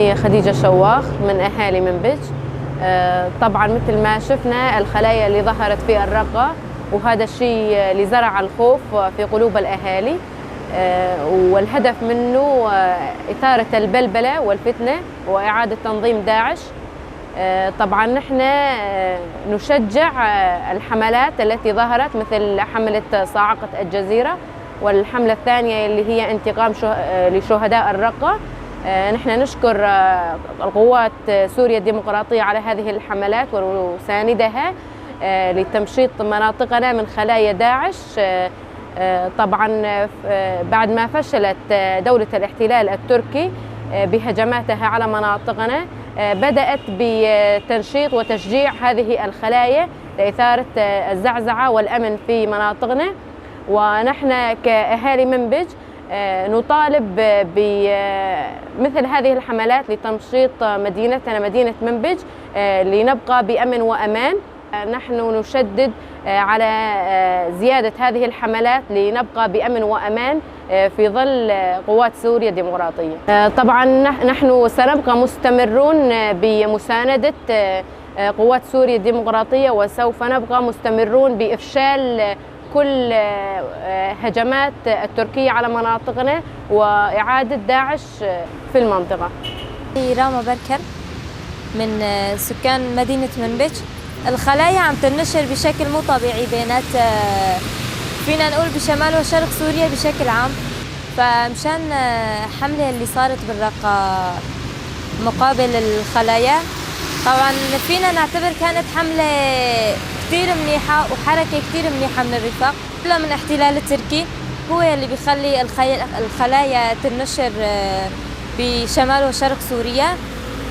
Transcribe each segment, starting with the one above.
خديجة شواخ من أهالي منبج. طبعا مثل ما شفنا الخلايا اللي ظهرت في الرقة، وهذا الشيء اللي زرع الخوف في قلوب الأهالي، والهدف منه إثارة البلبلة والفتنة وإعادة تنظيم داعش. طبعا نحن نشجع الحملات التي ظهرت مثل حملة صاعقة الجزيرة والحملة الثانية اللي هي انتقام لشهداء الرقة. نحن نشكر القوات سوريا الديمقراطية على هذه الحملات ونساندها لتمشيط مناطقنا من خلايا داعش. طبعا بعد ما فشلت دولة الاحتلال التركي بهجماتها على مناطقنا، بدأت بتنشيط وتشجيع هذه الخلايا لإثارة الزعزعة والأمن في مناطقنا. ونحن كأهالي منبج نطالب بمثل هذه الحملات لتمشيط مدينتنا مدينة منبج لنبقى بأمن وأمان. نحن نشدد على زيادة هذه الحملات لنبقى بأمن وأمان في ظل قوات سوريا الديمقراطية. طبعا نحن سنبقى مستمرون بمساندة قوات سوريا الديمقراطية، وسوف نبقى مستمرون بإفشال كل هجمات التركية على مناطقنا وإعادة داعش في المنطقة. راما بركر من سكان مدينة منبج. الخلايا عم تنشر بشكل مو طبيعي بينات، فينا نقول بشمال وشرق سوريا بشكل عام. فمشان حملة اللي صارت بالرقة مقابل الخلايا، طبعا فينا نعتبر كانت حملة كثير منيحة وحركة كثير منيحة من الرفاق. كلها من احتلال التركي هو اللي بيخلي الخلايا تنشر بشمال وشرق سوريا.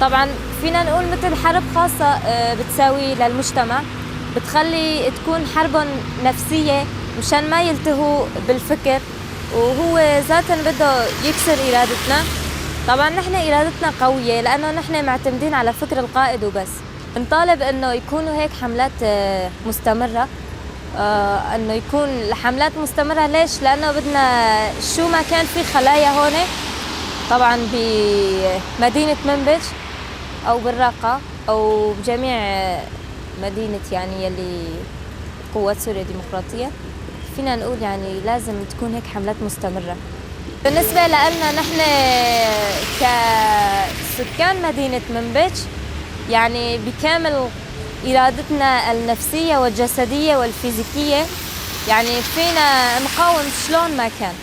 طبعا فينا نقول مثل حرب خاصة بتساوي للمجتمع، بتخلي تكون حرب نفسية مشان ما يلتهوا بالفكر، وهو ذاتا بده يكسر إرادتنا. طبعا نحن إرادتنا قوية لأنه نحن معتمدين على فكر القائد وبس. نطالب إنه يكونوا هيك حملات مستمرة، إنه يكون الحملات مستمرة. ليش؟ لأنه بدنا شو ما كان في خلايا هون طبعا بمدينة منبج أو بالرقة أو بجميع مدينة يعني يلي قوات سوريا الديمقراطية، فينا نقول يعني لازم تكون هيك حملات مستمرة. بالنسبة لنا نحن كسكان مدينة منبج يعني بكامل إرادتنا النفسية والجسدية والفيزيكية، يعني فينا نقاوم شلون ما كان.